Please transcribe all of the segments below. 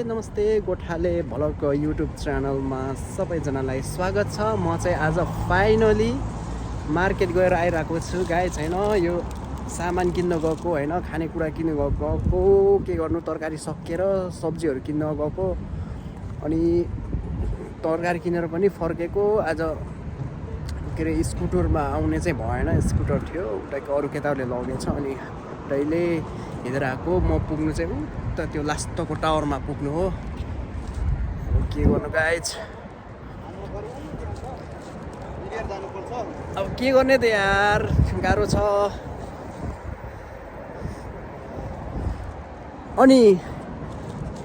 नमस्ते गोठाले भ्लगको युट्युब च्यानलमा सबैजनालाई स्वागत छ। म चाहिँ आज फाइनली मार्केट गएर आइरहेको छु गाइज हैन। यो सामान किन्न गएको हैन, खानेकुरा किन्न गएको, के गर्नु तरकारी सकिएर सब्जीहरू किन्न गएको अनि तरकारी किनेर पनि फर्केको। आज के अरे स्कुटरमा आउने चाहिँ भएन, स्कुटर थियो उताको अरू केटाहरूले लगेछ अनि उतैले हिँडेर आएको। म पुग्नु चाहिँ उता त्यो लास्टको टावरमा पुग्नु हो। अब के गर्नु गाइज, अब के गर्ने त यार, गाह्रो छ। अनि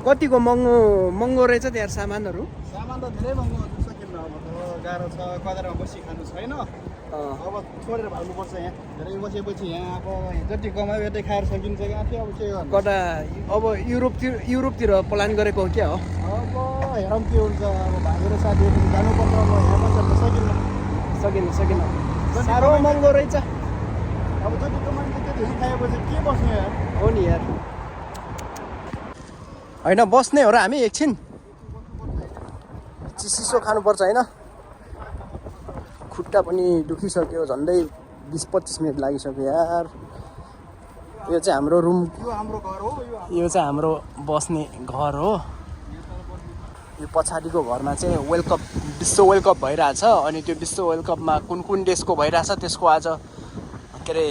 कतिको महँगो रहेछ त यार सामानहरू? सामान त धेरै महँगो सकिन्न, अब त गाह्रो छ। कतारमा बसी खानु छैन, अब छोडेर भाग्नुपर्छ। यहाँ धेरै बसेपछि यहाँ अब जति कमायो यतै खाएर सकिन्छ क्या थियो। अब के गर्नु, कता अब युरोपतिर प्लान गरेको हो क्या हो? अब हेरौँ के हुन्छ। अब भागेर साथीहरू जानुपर्छ। अब यहाँ बसेर त सकिन्न साह्रो महँगो रहेछ। अब जति कमाइन्छ त्यति खाएपछि के बस्ने यार। हो नि यार, होइन बस्ने हो र हामी एकछिन चिसो खानुपर्छ होइन। खुट्टा पनि दुखिसक्यो, झन्डै 20-25 मिनट लागिसक्यो यार। यो चाहिँ हाम्रो रुम, यो हाम्रो घर हो। यो चाहिँ हाम्रो बस्ने घर हो। यो पछाडिको घरमा चाहिँ विश्व वर्ल्ड कप भइरहेछ अनि त्यो विश्व वर्ल्ड कपमा कुन देशको भइरहेछ त्यसको आज के अरे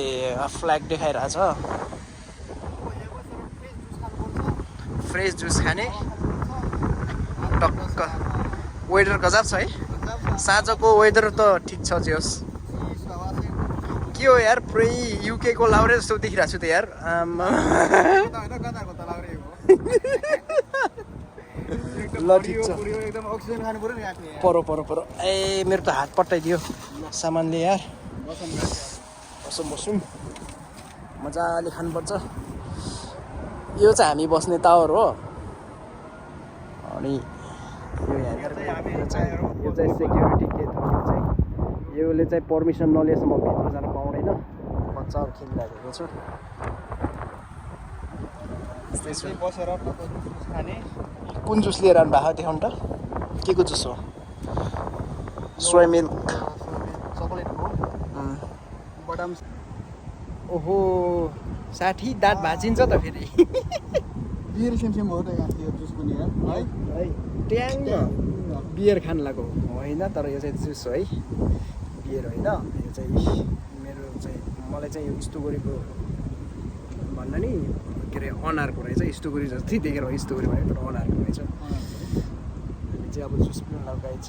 फ्ल्याग देखाइरहेछ। फ्रेस जुस खाने टक्क। वेदर गजब छ है, साँझको वेदर त ठिक छ। जोस् के हो यार, पुरै युके को लाउरे जस्तो देखिरहेको छु त यार। ल ठिक छ, परो ए मेरो त हात पट्टाइदियो सामानले यार। बसौँ मजाले खानुपर्छ। यो चाहिँ हामी बस्ने टावर हो अनि यो चाहिँ सेक्युरिटी गेट हो। योले चाहिँ पर्मिसन नलिएसम्म भित्र जान पाउँदैन। बच्चाहरू खेलिरहेको छु। बसेर खाने। कुन जुस लिएर आउनु भएको देखाउनु त? के को जुस हो? सोया मिल्क, चकलेट हो, बदाम। ओहो 60 दाँत भाँचिन्छ त फेरि। बियर सेम हो त यहाँ त्यो जुस पनि यार है। ट्याङ बियर खान लागेको होइन, तर यो चाहिँ जुस हो है, बियर होइन। यो चाहिँ मेरो चाहिँ मलाई चाहिँ यो स्ट्रबेरीको भन्दा नि के अरे अनारको रहेछ। स्ट्रबेरी जस्तै देखेर हो स्ट्रबेरी भनेको, तर अनारको रहेछ। हामी चाहिँ अब जुस पिउन लगाइन्छ।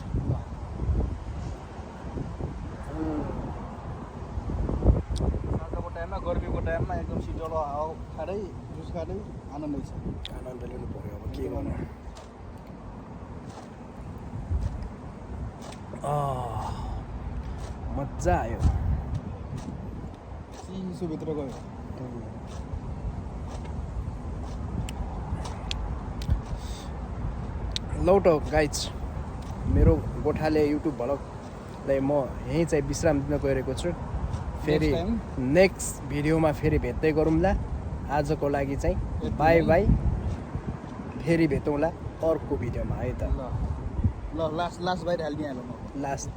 साँझको टाइममा, गर्मीको टाइममा एकदम शीतल हावा खाँदै जुस खाँदै आनन्दै छ। आनन्द लिनु पऱ्यो। अब के गर्नु, मजा आयो। चिसोभित्र गयो। लौट गाइज, मेरो गोठाले युट्युब भ्लगलाई म यहीँ चाहिँ विश्राम दिन गइरहेको छु। फेरि नेक्स्ट भिडियोमा फेरि भेट्दै गरौँला। आजको लागि चाहिँ बाई बाई, फेरि भेटौँला अर्को भिडियोमा है त। ल लास्ट बाहिर हालिदिइहालौँ। लास्ट